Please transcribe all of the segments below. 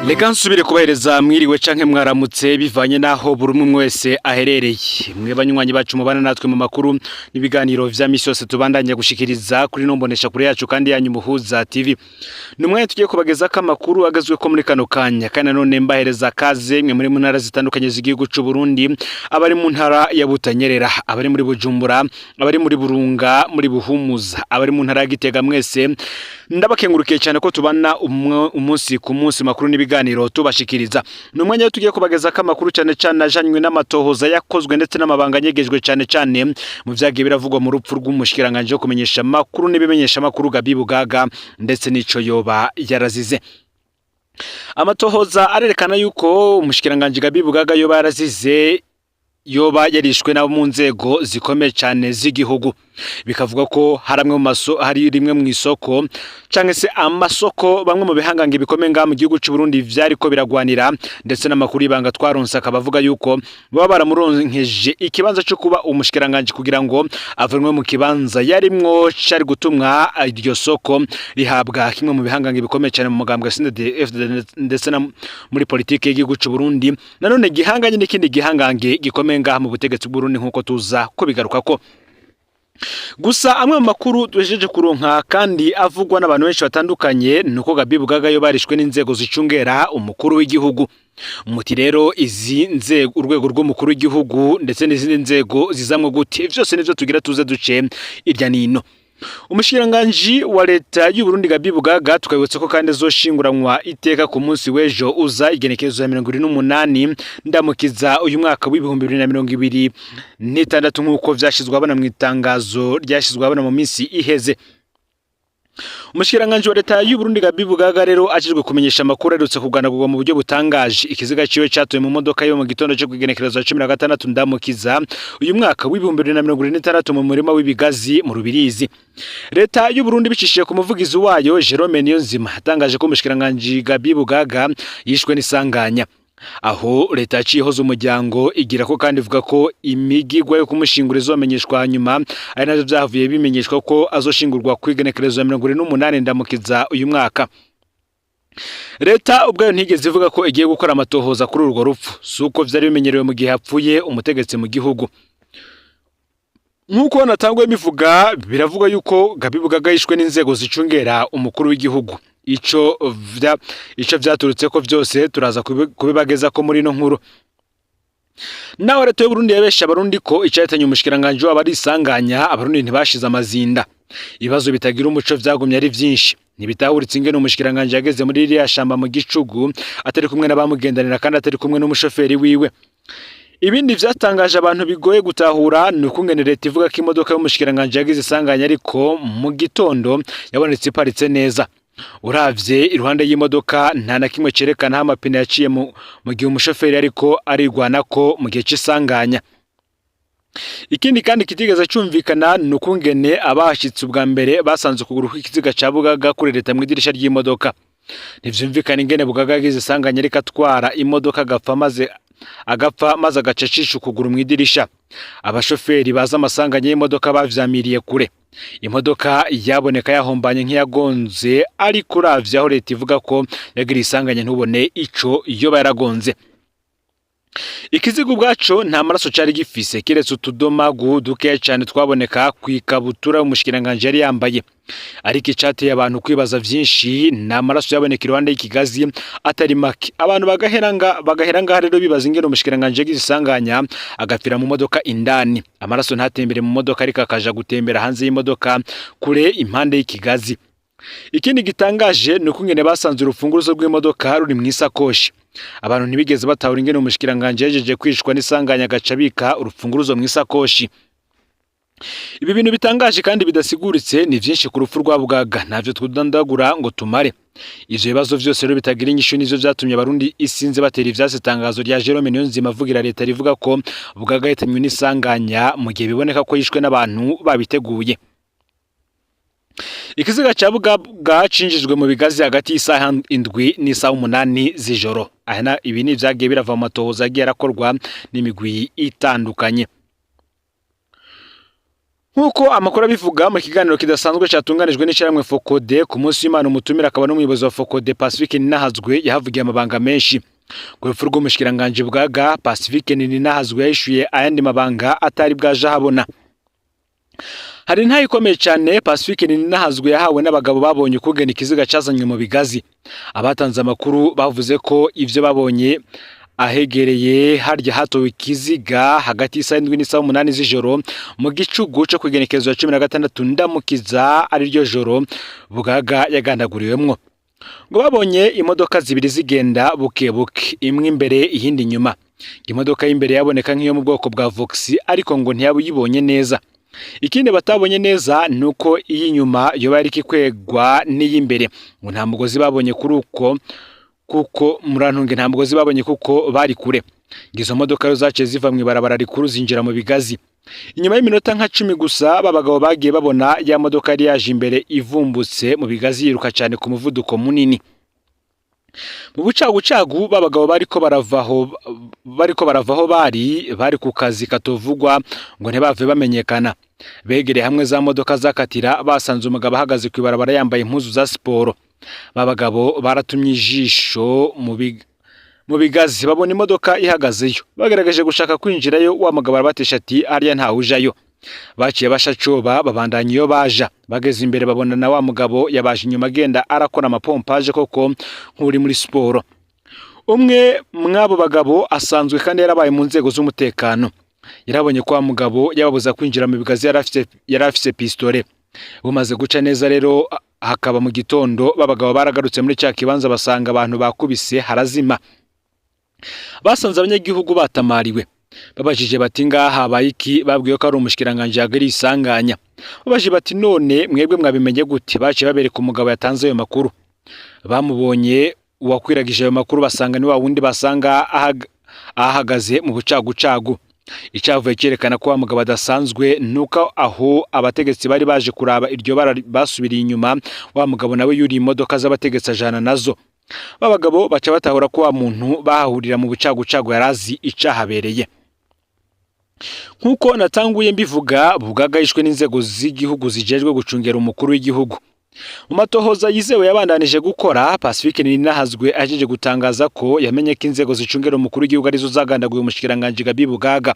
Reka nsubire kubahereza mwiriwe canke mwaramutse, bivanye naho buri umwe wese aherereye. Mwe banywanyi bacu mubana natwe mu makuru n'ibiganiro vya misi yose tubandanya gushikiriza kuri nombonesha kure yacu kandi yanyu Muhuza TV. Ni umwanya tugiye kubagezako amakuru agezweko muri kano kanya, kandi nanone mbahereza kaze mwe muri mu ntara zitandukanye z'igihugu c'u Burundi, abari mu ntara ya Butanyerera, abari muri Bujumbura, abari muri Burunga, muri Buhumuza, abari mu ntara ya Gitega. Mwese ndabakengurukiye cyane ko tubana umunsi ku munsi, makuru n'ibiganiro tubashikiriza. Ni umwanya tugiye kubagezako amakuru cyane cyane ajanywe n'amatohoza yakozwe ndetse n'amabanga anyegejwe, cyane cyane mu vyagiye biravugwa mu rupfu rw'umushikiranganje wo kumenyesha amakuru n'ibimenyesha amakuru Gabi Bugaga, ndetse n'ico yoba yarazize. Amatohoza arerekana yuko umushikiranganje Gabi Bugaga yoba yarazize, yoba yarishwe nabo mu nzego zikomeye cyane z'igihugu. Bikavuga ko hari amwe mu maso, hari rimwe mu isoko canke se amasoko bamwe mu bihangange bikomeye ngaha mu gihugu c'u Burundi vyariko biragwanira, ndetse n'amakuru y'ibanga twaronse akaba avuga yuko baba baramuronkeje ikibanza cyo kuba umushikiranganje kugira ngo avanwe mu kibanza yarimwo cari gutumwa iryo soko rihabwa kimwe mu bihangange bikomeye cyane mu mugambwe CNDD-FDD ndetse na muri politike y'igihugu c'u Burundi, nanone gihanganye n'ikindi gihangange gikomeye ngaha mu butegetsi bw'Uburundi, nk'uko tuza kubigarukako. Gusa amwe mu makuru duhejeje kuronka kandi avugwa n'abantu benshi batandukanye nuko Gabi Bugaga yo barishwe n'inzego zicungera umukuru w'igihugu. Muti rero izi nzego, urwego rw'umukuru w'igihugu ndetse n'izindi nzego zizamwe gute? Vyose nivyo tugira tuze duce irya nino. Umushikiranganji wa leta y'u Burundi Gabi Bugaga, tukabibutsa ko kandi azoshinguranwa iteka ku munsi w'ejo uza, igenekerezo ya 28 Ndamukiza uyu mwaka w'2026, nk'uko vyashizwe abona mu itangazo ryashizwe abona mu minsi iheze. Umushikiranganji wa leta y'u Burundi Gabi Bugaga rero ajejwe kumenyesha amakuru aherutse kuganagurwa mu buryo butangaje. Ikiziga ciwe catowe mu modoka yo mu gitondo cyo kwigenekerezo 16 Ndamukiza uyu mwaka w'2026 mu murima w'ibigazi mu Rubirizi. Leta y'u Burundi, bicishije ku muvugizi wayo Jerome Niyonzima, yatangaje ko umushikiranganji Gabi Bugaga yishwe n'isanganya. Aho leta yaciye ihoza umuryango, igira ko kandi ivuga ko imigigwa yo kumushingura izomenyeshwa hanyuma, ari navyo vyahavuye bimenyeshwa ko azoshingurwa kw'igenekerezo ya 28 Ndamukiza uyu mwaka. Leta ubwayo ntigeze ivuga ko igiye gukora amatohoza kuri urwo rupfu, si uko vyari bimenyerewe mu gihe hapfuye umutegetsi mu gihugu. Nk'uko natanguye bivuga, biravuga yuko Gabi Bugaga yishwe n'inzego zicungera umukuru w'igihugu. Ico vyaturutse ko vyose turaza kubibageza ko muri ino nkuru. Naho leta y'u Burundi yabesha abarundi ko icahitanye umushikiranganji wabo ari isanganya, abarundi ntibashize amazinda. Ibibazo bitagira umuco vyagumye ari vyinshi. Ntibitahuritse ingene umushikiranganji yageze muri ririya shamba mu gicugu atari kumwe n'abamugendanira kandi atari kumwe n'umushoferi wiwe. Ibindi vyatangaje abantu bigoye gutahura ni ukungene leta ivuga ko imodoka y'umushikiranganji yagize isanganya, ariko mu gitondo yabonetse iparitse neza. Uravye iruhande y'imodoka, nta na kimwe cerekana aho amapine yaciye mu gihe umushoferi ariko arigwanako mu gihe c'isanganya. Ikindi kandi kitigeze cumvikana ni ukungene abahashitse ubwa mbere basanze ukuguru kw'ikiziga ca Bugaga kurereta mw'idirisha ry'imodoka. Ntivyumvikana ingene Bugaga yagize isanganya ariko atwara imodoka, agapfa maze agaca acisha ukuguru mw'idirisha. Abashoferi bazi amasanganya y'imodoka bavyamiriye kure. Imodoka yaboneka yahombanye nk'iyagonze, ariko uravye aho leta ivuga ko yagiriye isanganya ntubone ico yoba yaragonze. Ikiziga ubwaco nta maraso cari gifise, kiretse utudomagu dukeya cane twaboneka kw'ikabutura y'umushikiranganji yari yambaye. Ariko icateye abantu kwibaza vyinshi ni amaraso yaboneka iruhande y'ikigazi atari make. Abantu bagahera ngaha rero bibaza ingene umushikiranganji yagize isanganya agapfira mu modoka indani, amaraso ntatembere mu modoka, ariko akaja gutembera hanze y'imodoka kure impande y'ikigazi. Ikindi gitangaje ni ukungene basanze urufunguruzo rw'imodoka ruri mw'isakoshi. Abantu ntibigeze batahura ingene umushikiranganji yahejeje kwicwa n'isanganya agaca abika urufunguruzo mw'isakoshi. Ibi bintu bitangaje kandi bidasiguritse ni vyinshi ku rupfu rwa Bugaga, ntavyo twudandagura ngo tumare. Ivyo bibazo vyose rero bitagira inyishu nivyo vyatumye abarundi isinze batera ivyatsi itangazo rya Jerome Niyonzima avugira leta rivuga ko Bugaga yahitanywe n'isanganya, mu gihe biboneka ko yishwe n'abantu babiteguye. Ikiziga ca Bugaga cinjijwe mu bigazi hagati y'isaha 7 n'isaha 8 z'ijoro. Aha ibi ni ivyagiye birava mu matohoza yagiye arakorwa n'imigwi itandukanye. Nk'uko amakuru abivuga, mu kiganiro kidasanzwe cyatunganijwe n'ishyirahamwe FOCODE ku munsi w'Imana, umutumire akaba n'umuyobozi wa FOCODE, Pacifique Ninahazwe, yahavugiye amabanga menshi ku rupfu rw'umushikiranganji Bugaga. Pacifique Ninahazwe yahishuye ayandi mabanga atari bwaje ahabona. Hari intahe ikomeye cyane Pacifique Ninahazwe yahawe n'abagabo babonye ukugena ikiziga cyazanywe mu bigazi. Abatanze amakuru bavuze ko ivyo babonye ahegereye harya hatowe ikiziga hagati y'isaha 7 n'isaha 8 z'ijoro mu gicugu co kwigenekerezo ya 16 Ndamukiza, ariryo joro Bugaga yagandaguriwemwo. Ngo babonye imodoka zibiri zigenda buke buke, imwe imbere, iyindi inyuma. Imodoka y'imbere yaboneka nk'iyo mu bwoko bwa Vox, ariko ngo ntiyabuyibonye neza. Ikindi batabonye neza ni uko iy'inyuma yoba yariko ikwegwa n'iy'imbere. Ngo nta mugozi babonye kuri uko, kuko murantunge, nta mugozi babonye kuko bari kure. Izo modoka rero zaciye ziva mu ibarabara rikuru zinjira mu bigazi. Inyuma y'iminota nka 10 gusa, ba bagabo bagiye babona ya modoka yari yaje imbere ivumbutse mu bigazi, yiruka cyane ku muvuduko munini. Mu bucagucagu, ba bagabo bariko baravaho bari ku kazi katovugwa ngo ntibave bamenyekana. Begereye hamwe za modoka zakatira, basanze umugabo ahagaze ku ibarabara yambaye impuzu za siporo. Ba bagabo baratumye ijisho mu bigazi, babona imodoka ihagazeyo. Bagerageje gushaka kwinjirayo, wa mugabo arabatesha ati: "Hariya ntawujayo." Baciye bashacoba, babandanya iyo baja. Bageze imbere, babona na wa mugabo yabaje inyuma, agenda arakora amapompaje koko nk'uri muri siporo. Umwe mw'abo bagabo asanzwe kandi yarabaye mu nzego z'umutekano. Yarabonye ko wa mugabo yababuza kwinjira mu bigazi yari afise pistolet. Bumaze guca neza rero, hakaba mu gitondo, babagabo baragarutse muri cya kibanza, basanga abantu bakubise harazima. Basanze abanyagihugu batamariwe. Babajije bati: "Ngaha habaye iki?" Babwiwe ko ari umushikiranganji yagiriye isanganya. Babajije bati: "None mwebwe mwabimenye gute?" Baciye babereka umugabo yatanze ayo makuru. Bamubonye uwakwiragije ayo makuru, basanga ni wa wundi basanga ahagaze mu bucagucagu. Icyavuye cyerekana ko wa mugabo adasanzwe nuko aho abategetsi bari baje kuraba iryo bara basubiriye inyuma, wa mugabo nawe yuriye imodoka z'abategetsi ajana nazo. Ba bagabo baca batahura ko wa muntu bahahurira mu bucagucagu yarazi icahabereye. Nk'uko natanguye mbivuga, Bugaga yishwe n'inzego z'igihugu zijejwe gucungera umukuru w'igihugu. Mu matohoza yizewe yabandanije gukora, Pacifique Ninahazwe ahejeje gutangaza ko yamenye ko inzego zicungera umukuru w'igihugu arizo zagandaguye umushikiranganji Gabi Bugaga.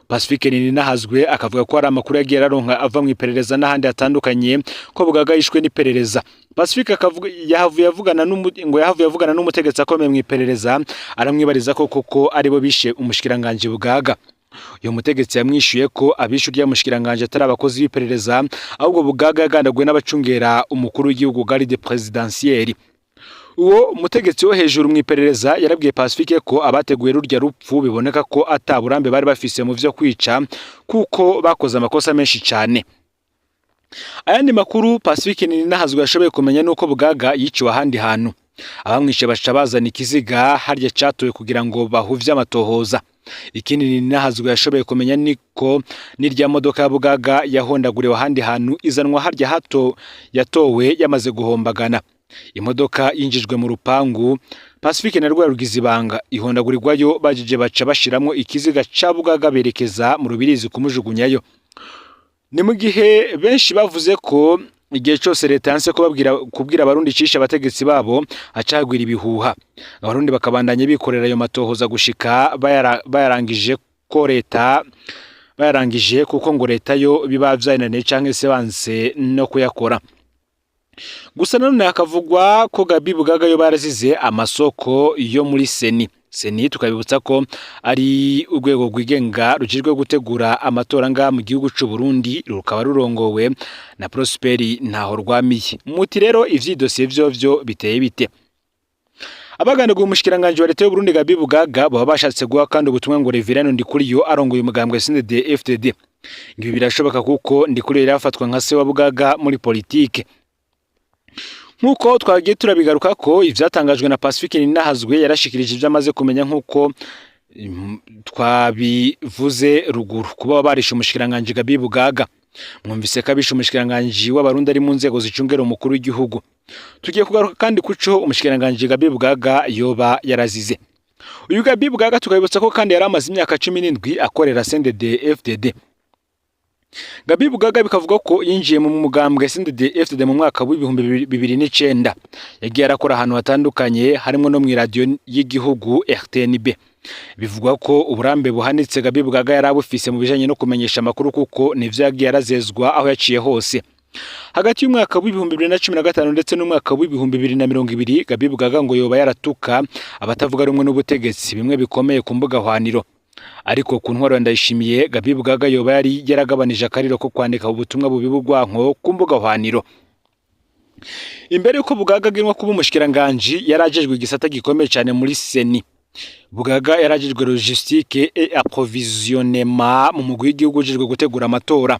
Pacifique Ninahazwe akavuga ko hari amakuru yagiye araronka ava mu iperereza n'ahandi hatandukanye ko Bugaga yishwe n'iperereza. Pacifique akavuga yahavuye avugana ngo yahavuye avugana n'umutegetsi akomeye mu iperereza, aramwibariza ko koko aribo bishe umushikiranganji Bugaga. Uyu mutegetsi yamwishuye ko abishe urya mushikiranganji atari abakozi b'iperereza, ahubwo Bugaga yagandaguwe n'abacungera umukuru w'igihugu, garde présidentielle. Uwo mutegetsi wo hejuru mu iperereza yarabwiye Pacifique ko abateguye rurya rupfu biboneka ko ata burambe bari bafise mu vyo kwica, kuko bakoze amakosa menshi cyane. Ayandi makuru Pacifique Ninahazwe yashoboye kumenya nuko Bugaga yiciwe ahandi hantu, abamwishe baca bazana ikiziga harya catowe kugira ngo bahuvye amatohoza. Ikindi Ninahazwe yashoboye kumenya niko n'irya modoka ya Bugaga yahondaguriwe ahandi hantu, izanwa harya hato yatowe yamaze guhombagana. Imodoka yinjijwe mu rupangu, Pacifique na rugize ibanga, ihondagurirwayo. Bajije baca bashiramwo ikiziga ca Bugaga, berekeza mu Rubirizi kumujugunyayo. Ni mu gihe benshi bavuze ko igihe cyose leta yanse kubabwira kubwira abarundi icisha abategetsi babo, hacagwira ibihuha, abarundi bakabandanya bikorera ayo matohoza gushika bayarangije ko leta bayarangije, kuko ngo leta yo biba vyayinaniye canke se banse no kuyakora. Gusa nanone hakavugwa ko Gabi Bugaga yo barazize amasoko yo muri CENI. CENI tukabibutsa ko ari urwego rwigenga rujejwe gutegura amatora ngaha mu gihugu c'u Burundi, rukaba rurongowe na Prosper Ntahorwamiye. Muti rero ivy'idosiye vyovyo biteye bite? Abagandaguye umushikiranganji wa leta y'u Burundi Gabi Bugaga baba bashatse guha kandi ubutumwa ngo Reverend Ndikuriyo arongoye umugambwe CNDD FDD. Ibi birashoboka kuko Ndikuriyo yarafatwa nka se wa Bugaga muri politike. Nk'uko twagiye turabigaruka ko ivyatangajwe na Pacifique Ninahazwe, yarashikirije ivyo amaze kumenya nk'uko twabivuze ruguru kuba barishe umushikiranganji Gabi Bugaga. Mwumvise ko abishe umushikiranganji w'abarundi ari mu nzego zicungera umukuru w'igihugu. Tugiye kugaruka kandi kuco umushikiranganji Gabi Bugaga yoba yarazize. Uyu Gabi Bugaga tukabibutsa ko kandi yari amaze imyaka 17 akorera CNDD FDD. Gabi Bugaga bikavuga ko yinjiye mu mugambwe CNDD-FDD mu mwaka w'2009. Yagiye arakora ahantu hatandukanye, harimo no mu iradiyo y'igihugu RTNB. Bivugwa ko uburambe buhanitse Gabi Bugaga yari abufise mu bijanye no kumenyesha amakuru, kuko nivyo yagiye arazezwa aho yaciye hose. Hagati y'umwaka w'2015 ndetse n'umwaka w'2020, Gabi Bugaga ngo yoba yaratuka abatavuga rumwe n'ubutegetsi bimwe bikomeye ku mbuga hwaniro. Ariko ku ntwaro ya Ndayishimiye, Gabi Bugaga yoba yari yaragabanije akariro ko kwandika ubutumwa bubi bw'urwanko ku mbuga hwaniro. Imbere y'uko Bugaga agenwa kuba umushikiranganji, yari ajejwe igisata gikomeye cyane muri CENI. Bugaga yarajejwe logistique et approvisionnement mu mugwi w'igihugu ujejwe gutegura amatora.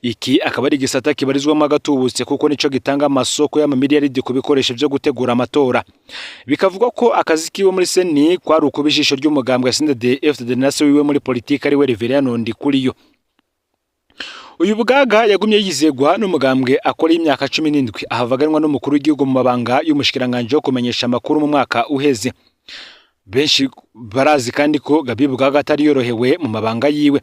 Iki akaba ari igisata kibarizwamo agatubutse, kuko nico gitanga amasoko y'amamiliyaridi ku bikoresho vyo gutegura amatora. Bikavugwa ko akazi kiwe muri CENI kwari ukuba ijisho ry'umugambwe CNDD FDD na se wiwe muri politiki, ari we Reverien Ndikuriyo. Uyu Bugaga yagumye yizegwa n'umugambwe akora imyaka 17, ahavaganwa n'umukuru w'igihugu mu mabanga y'umushikiranganji wo kumenyesha amakuru mu mwaka uheze. Benshi barazi kandi ko Gabi Bugaga atari yorohewe mu mabanga yiwe.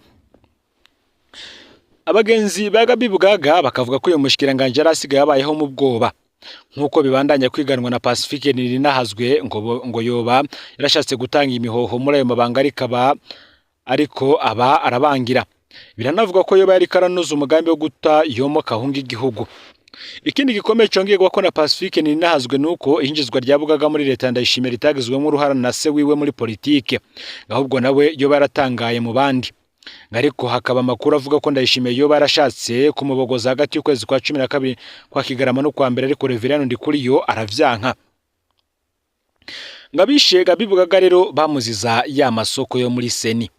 Abagenzi ba Gabi Bugaga bakavuga ko uyu mushikiranganji yari asigaye abayeho mu bwoba, nk'uko bibandanya kwiganwa na Pacifique Nininahazwe. Ngo yoba yarashatse gutanga imihoho muri ayo mabanga, ariko aba arabangira. Biranavuga ko yoba yariko aranoza umugambi wo guta yomoka ahunga igihugu. Ikindi gikomeye congerwa ko na Pacifique Nininahazwe nuko ihinjizwa rya Bugaga muri leta Ndayishimiye ritagizwemo uruhara na se wiwe muri politike, ahubwo nawe yoba yaratangaye mu bandi. Ariko hakaba amakuru avuga ko Ndayishimiye yoba yarashatse kumubogoza hagati y'ukwezi kwa 12 kwa Kigarama no kwa mbere, ariko Reverien Ndikuriyo aravyanka. Ngabishe Gabi Bugaga rero bamuziza ya masoko yo muri CENI.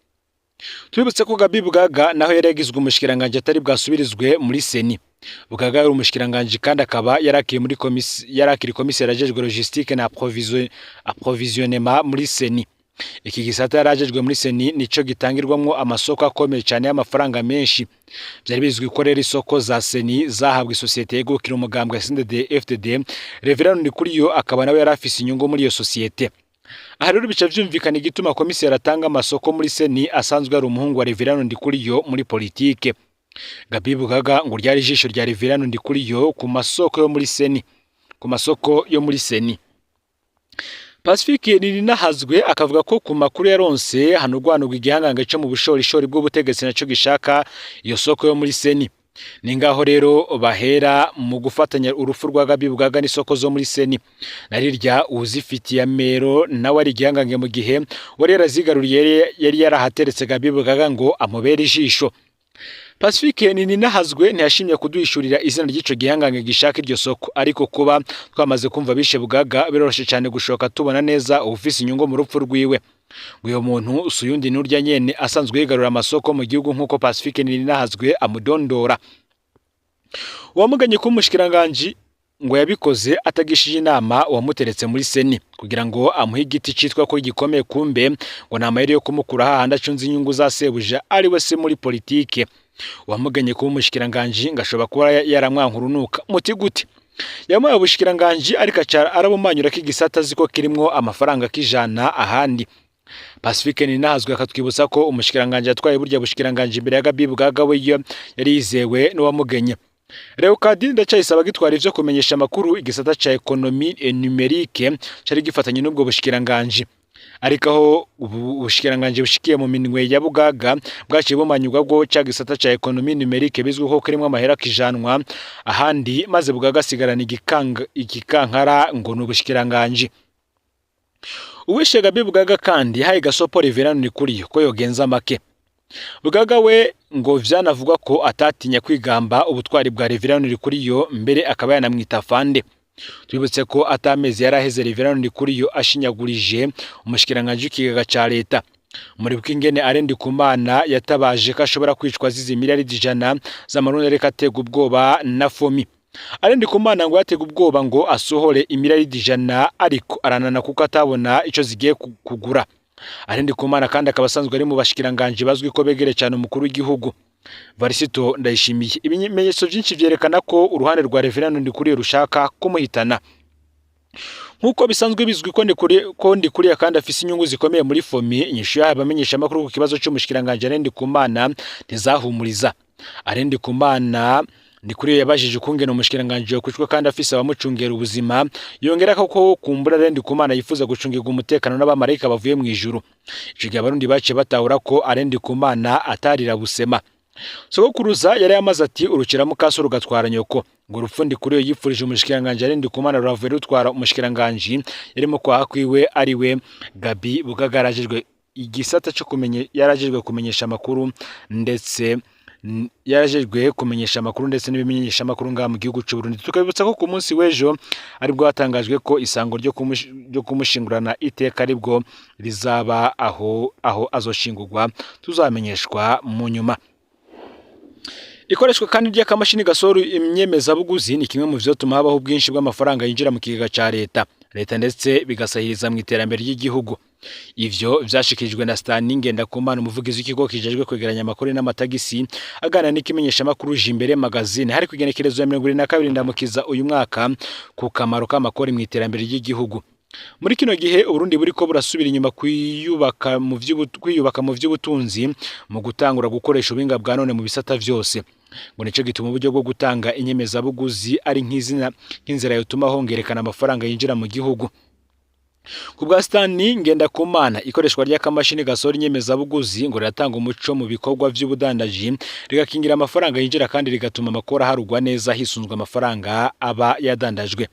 Tubibutse ko Gabi Bugaga naho yari yagizwe umushikiranganji atari bwasubirizwe muri CENI. Bugaga yari umushikiranganji kandi akaba yarakiri muri komisi, yarakiri komiseri ajejwe logistique na approvisionnement muri CENI. Iki gisata yarajejwe muri CENI nico gitangirwamwo amasoko akomeye cyane y'amafaranga menshi. Byari bizwi ko rero isoko za CENI zahabwa isosiyete yegukira umugambwe CNDD FDD. Reverien Ndikuriyo akaba nawe yari afise inyungu muri iyo sosiyete. Aha rero bica vyumvikana igituma komiseri atanga amasoko muri CENI asanzwe ari umuhungu wa Reverien Ndikuriyo muri politike. Gabi Bugaga ngo ryari ijisho rya Reverien Ndikuriyo ku masoko yo muri CENI, ku masoko yo muri CENI. Pacifique Nininahazwe akavuga ko ku makuru yaronse hanurwanurwa igihangange co mu bushorishori bw'ubutegetsi naco gishaka iyo soko yo muri CENI. Ni ngaho rero bahera mu gufatanya urupfu rwa Gabi Bugaga n'isoko zo muri CENI. Narirya uwuzifitiye amero nawe ari igihangange, mu gihe wari yarazigaruriye yari yarahateretse Gabi Bugaga ngo amubere ijisho. Pacifique Nininahazwe ntiyashimye kuduhishurira izina ry'ico gihangange gishaka iryo soko, ariko kuba twamaze kumva bishe Bugaga, biroroshe cyane gushoka tubona neza ubufise inyungu mu rupfu rwiwe. Uyo muntu si uyundi, n'urya nyene asanzwe yigarura amasoko mu gihugu, nk'uko Pacifique Nininahazwe amudondora. Uwamuganye kuba umushikiranganji ngo yabikoze atagishije inama uwamuteretse muri CENI kugira ngo amuhe igiti citwa ko gikomeye, kumbe ngo ni amayeri yo kumukura hahandi acunze inyungu za sebuja, ari we se muri politike. Uwamuganye kuba umushikiranganji ngo ashobora kuba yaramwanka urunuka. Muti gute? Yamuhaye ubushikiranganji, ariko aca arabumanyura ko igisata azi ko kirimwo amafaranga k'ijana ahandi. Pacifique Nininahazwe akatwibutsa ko umushikiranganji yatwaye burya bushikiranganji imbere ya Gabi Bugaga we yari yizewe n'uwamugenye. Leokadi Ndacayisaba gitwara ivyo kumenyesha amakuru, igisata ca économie et numérique cari gifatanye n'ubwo bushikiranganji. Ariko aho ubu bushikiranganji bushikiye mu minwe ya Bugaga, bwaciye bumanyurwa bwo ca gisata ca économie numérique bizwi ko kirimwo amahera kijanwa ahandi, maze Bugaga asigarana igikankara ngo ni ubushikiranganji. Uwishe Gabi Bugaga kandi yahaye gasopo Reverien Ndikuriyo ko yogenza make. Bugaga we ngo vyanavugwa ko atatinya kwigamba ubutwari bwa Reverien Ndikuriyo, mbere akaba yanamwita fande. Twibutse ko atamezi yaraheze Reverien Ndikuriyo ashinyagurije umushikiranganji w'ikigega ca leta. Muri bw'ingene Alain Ndikumana yatabaje ko ashobora kwicwa azize miliyaridi 100 z'amarundi, ariko aterwa ubwoba na FOMI. Alain Ndikumana ngo yatega ubwoba ngo asohore imiliyaridi 100, ariko aranana kuko atabona ico zigiye kugura. Alain Ndikumana kandi akaba asanzwe ari mu bashikiranganji bazwi ko begereye cyane umukuru w'igihugu Varisito Ndayishimiye. Ibimenyetso byinshi vyerekana ko uruhande rwa Reverien Ndikuriyo rushaka kumuhitana. Nk'uko bisanzwe bizwi ko Ndikuriye kandi afise inyungu zikomeye muri FOMI, inyishu yahaye abamenyeshamakuru ku kibazo c'umushikiranganji Alain Ndikumana ntizahumuriza. Alain Ndikumana Ndikuriyo yabajije ukungene umushikiranganji yokwicwa kandi afise abamucungera ubuzima, yongera ko kumbura Alain Ndikumana yifuza gucungirwa umutekano n'abamarayika bavuye mu ijuru. Ico gihe Abarundi baciye batahura ko Alain Ndikumana atarira busema. Sogokuruza yari yamaze ati: "Urukira mukaso rugatwara nyoko." Ngo urupfu Ndikuriyo yipfurije umushikiranganji Alain Ndikumana ruravuye rutwara umushikiranganji yarimo kwaha kwiwe, ariwe Gabi Bugaga, yarajejwe igisata co kumenye, yarajejwe kumenyesha amakuru ndetse yarajejwe kumenyesha amakuru ndetse n'ibimenyesha amakuru ngaha mu gihugu c'u Burundi. Tukabibutsa ko ku munsi w'ejo aribwo hatangajwe ko isango ryo kumushingurana iteka aribwo rizaba, aho azoshingurwa tuzamenyeshwa mu nyuma. Ikoreshwa kandi ry'akamashini gasohora imyemezabuguzi ni kimwe mu vyotuma habaho ubwinshi bw'amafaranga yinjira mu kigega ca leta ndetse bigasahiriza mu iterambere ry'igihugu. Ivyo vyashikirijwe na Stani Ngendakumana, umuvugizi w'ikigo kijejwe kwegeranya amakuru n'amatagisi, aganira n'ikimenyeshamakuru Jimbere Magazine hari kw'igenekerezo ya 22 Ndamukiza uyu mwaka ku kamaro k'amakori mu iterambere ry'igihugu. Muri kino gihe Uburundi buriko burasubira inyuma kwiyubaka mu vy'ubutunzi mu gutangura gukoresha ubuhinga bwa none mu bisata vyose, ngo nico gituma uburyo bwo gutanga inyemezabuguzi ari nk'izina nk'inzira yotuma hongerekana amafaranga yinjira mu gihugu. Ku bwa Stani Ngendakumana, ikoreshwa ry'akamashini gasohora inyemezabuguzi ngo riratanga umuco mu bikorwa vy'ubudandaji, rigakingira amafaranga yinjira kandi rigatuma amakori aharugwa neza hisunzwe amafaranga aba yadandajwe.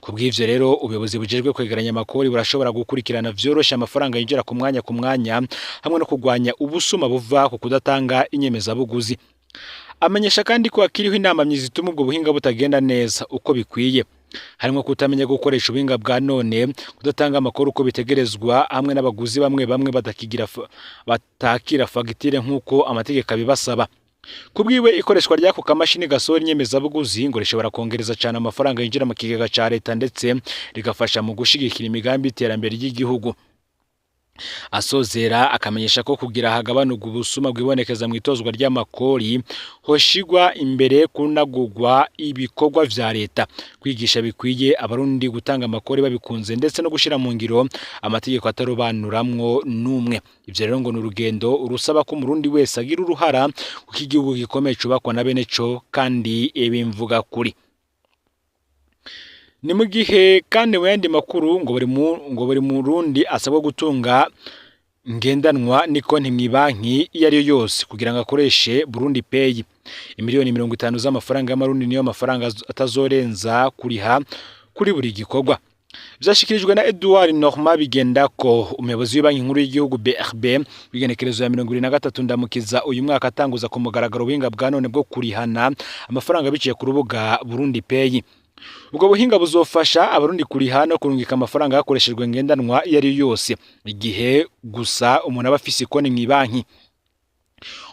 Ku bw'ivyo rero, ubuyobozi bujejwe kwegeranya amakori burashobora gukurikirana vyoroshe amafaranga yinjira ku mwanya ku mwanya hamwe no kurwanya ubusuma buva ku kudatanga inyemezabuguzi. Amenyesha kandi ko hakiriho intamamyi zituma ubwo buhinga butagenda neza uko bikwiye, harimo kutamenya gukoresha ubuhinga bwa none, kudatanga amakuru uko bitegerezwa, hamwe n'abaguzi bamwe bamwe batakigira batakira fagitire nk'uko amategeko abibasaba. Ku bwiwe, ikoreshwa ry'ako kamashini gasohora inyemezabuguzi ngo rishobora kongereza cyane amafaranga yinjira mu kigega ca leta ndetse rigafasha mu gushigikira imigambi y'iterambere ry'igihugu. Asozera akamenyesha ko kugira hagabanurwa ubusuma bwibonekeza mu itozwa ry'amakori, hoshigwa imbere kunagurwa ibikorwa vya leta, kwigisha bikwiye Abarundi gutanga amakori babikunze, ndetse no gushira mu ngiro amategeko atarobanuramwo n'umwe. Ivyo rero ngo ni urugendo rusaba ko Umurundi wese agira uruhara, kuko igihugu gikomeye cubakwa na bene co kandi ibimvuga kuri. Ni mu gihe kandi mu yandi makuru ngo buri Murundi asabwa gutunga ngendanwa n'ikonti mw'ibanki iyo ari yo yose kugira ngo akoreshe Burundi Pay. Imiliyoni 50 z'amafaranga y'Amarundi niyo mafaranga atazorenza kuriha kuri buri gikorwa. Vyashikirijwe na Edouard Normand Bigendako, umuyobozi w'ibanki nkuru y'igihugu BRB, w'igenekerezo ya 23 Ndamukiza uyu mwaka, atanguza ku mugaragaro ubuhinga bwa none bwo kurihana amafaranga biciye ku rubuga Burundi Pay. Ubwo buhinga buzofasha Abarundi kuriha no kurungika amafaranga hakoreshejwe ngendanwa iyo ari yo yose, igihe gusa umuntu aba afise ikonti mw'ibanki.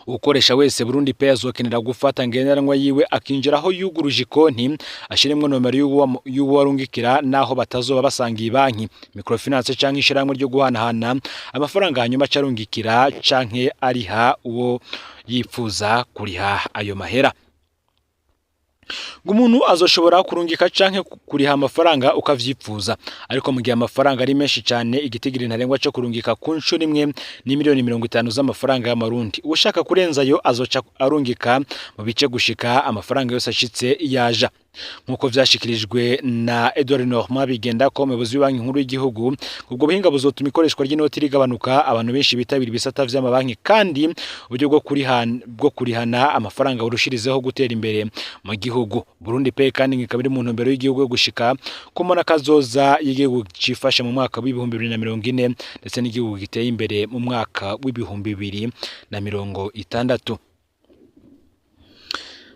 Ukoresha wese Burundi Pay azokenera gufata ngendanwa yiwe, akinjira aho yuguruje ikonti, ashiremwo nomero y'uwo arungikira naho batazoba basangiye banki, microfinance canke ishirahamwe ryo guhanahana amafaranga, hanyuma aca arungikira canke ariha uwo yipfuza kuriha ayo mahera. Ngo umuntu azoshobora kurungika canke kuriha amafaranga uko avyipfuza, ariko mu gihe amafaranga ari menshi cane, igitigiri ntarengwa co kurungika ku nshuro imwe ni miliyoni 50 z'amafaranga y'Amarundi. Ushaka kurenza ayo azoca arungika mu bice gushika amafaranga yose ashitse yaja, nk'uko vyashikirijwe na Edouard Normand Bigendako, umuyobozi w'ibanki nkuru y'igihugu. Ubwo buhinga buzotuma ikoreshwa ry'inoti rigabanuka, abantu benshi bitabira ibisata vy'amabanki, kandi uburyo bwo kurihana amafaranga burushirizeho gutera imbere mu gihugu. Burundi Pay kandi ikaba iri mu ntumbero y'igihugu yo gushika ku mbonakazoza y'igihugu cifashe mu mwaka w'2040 ndetse n'igihugu giteye imbere mu mwaka w'2060.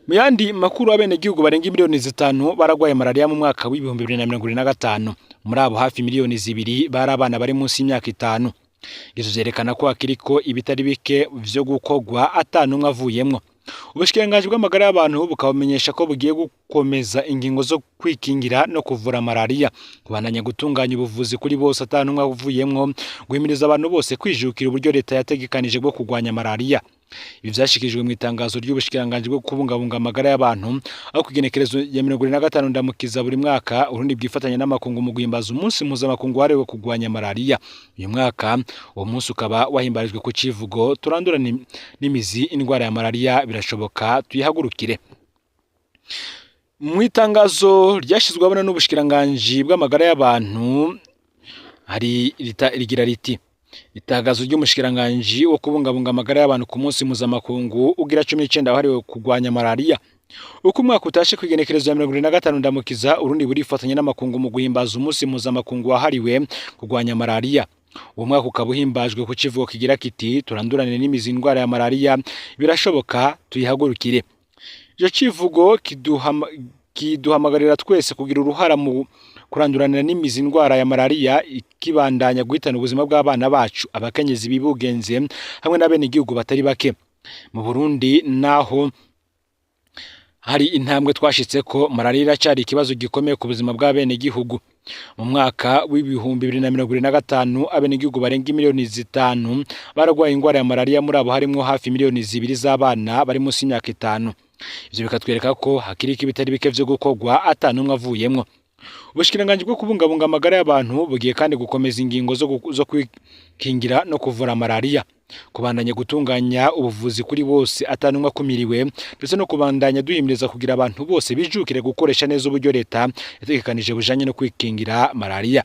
Mu yandi makuru, abenegihugu barenga miliyoni 5 baragwaye malaria mu mwaka w'2025. Muri abo, hafi miliyoni 2 bari abana bari munsi y'imyaka 5. Ivyo vyerekana ko hakiriko ibitari bike vyo gukorwa ata n'umwe avuyemwo. Ubushikiranganji bw'amagara y'abantu bukabamenyesha ko bugiye gukomeza ingingo zo kwikingira no kuvura malaria, kubandanya gutunganya ubuvuzi kuri bose ata n'umwe avuyemwo, guhimiriza abantu bose kwijukira uburyo leta yategekanije bwo kurwanya malaria. Ibi vyashikirijwe mu itangazo ry'ubushikiranganji bwo kubungabunga amagara y'abantu, aho kw'igenekerezo ya 75 Ndamukiza buri mwaka Urundi bwifatanya n'amakungu mu guhimbaza umunsi mpuzamakungu wahariwe kurwanya malaria. Uyu mwaka uwo munsi ukaba wahimbarijwe ku civugo "Turandura n'imizi indwara ya malaria, birashoboka, tuyihagurukire". Mu itangazo ryashyizwe ahabona n'ubushikiranganji bw'amagara y'abantu hari rigira riti: "Itangazo ry'umushikiranganji wo kubungabunga amagara y'abantu ku munsi mpuzamakungu ugira 19 wahariwe kurwanya malaria. Uko umwaka utashe, kw'igenekerezo ya 75 Ndamukiza, Urundi burifatanya n'amakungu mu guhimbaza umunsi mpuzamakungu wahariwe kurwanya malaria. Uwo mwaka ukaba uhimbajwe ku kivugo kigira kiti: 'Turandurane n'imizi indwara ya malaria, birashoboka, tuyihagurukire'. Ico civugo kiduhamagarira twese kugira uruhara mu kuranduranira n'imizi indwara ya malaria ikibandanya guhitana ubuzima bw'abana bacu, abakenyezi bibugenze hamwe n'abenegihugu batari bake. Mu Burundi, naho hari intambwe twashitseko, malaria iracari ikibazo gikomeye ku buzima bw'abenegihugu. Mu mwaka w'2025, abenegihugu barenga miliyoni 5 baragwaye ingwara ya malaria. Muri abo harimwo hafi miliyoni 2 z'abana bari munsi y'imyaka 5. Ivyo bikatwereka ko hakiriko ibitari bike vyo gukorwa ata n'umwe avuyemwo. Ubushikiranganji bwo kubungabunga amagara y'abantu bugiye kandi gukomeza ingingo zo kwikingira no kuvura malaria, kubandanya gutunganya ubuvuzi kuri bose ata n'umwe akumiriwe, ndetse no kubandanya duhimiriza kugira abantu bose bijukire gukoresha neza uburyo leta yategekanije bujanye no kwikingira malaria.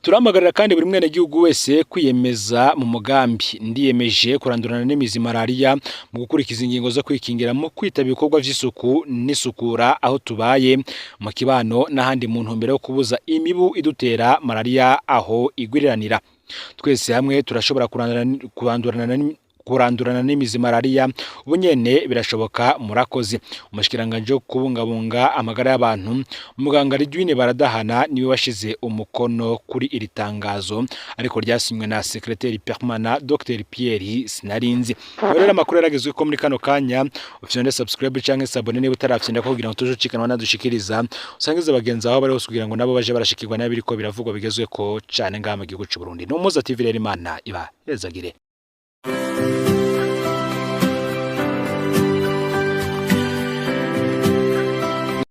Turahamagarira kandi buri mwenegihugu wese kwiyemeza mu mugambi 'Ndiyemeje kurandurana n'imizi malaria', mu gukurikiza ingingo zo kwikingira, mu kwitaba ibikorwa vy'isuku n'isukura aho tubaye, mu kibano n'ahandi, mu ntumbero yo kubuza imibu idutera malaria aho igwiriranira. Twese hamwe turashobora kurandurana n'imizi malaria ubu nyene, birashoboka. Murakoze." Umushikiranganji wo kubungabunga amagara y'abantu, muganga Ridwine Baradahana, niwe washize umukono kuri iri tangazo, ariko ryasinywe na secrétaire permanent Dr Pierre Sinarinzi. Rero amakuru yaragezwe ko muri kano kanya, ufyonde subscribe canke s'abonner niba utarafyonda, kugira ngo tuje ucikanwa nadushikiriza, usangize bagenzi aho bari hose kugira ngo nabo baje barashikirwa n'abiriko biravugwa bigezweko cane ngaha mu gihugu c'u Burundi. N'Umuza TV rero, Imana iba hezagire.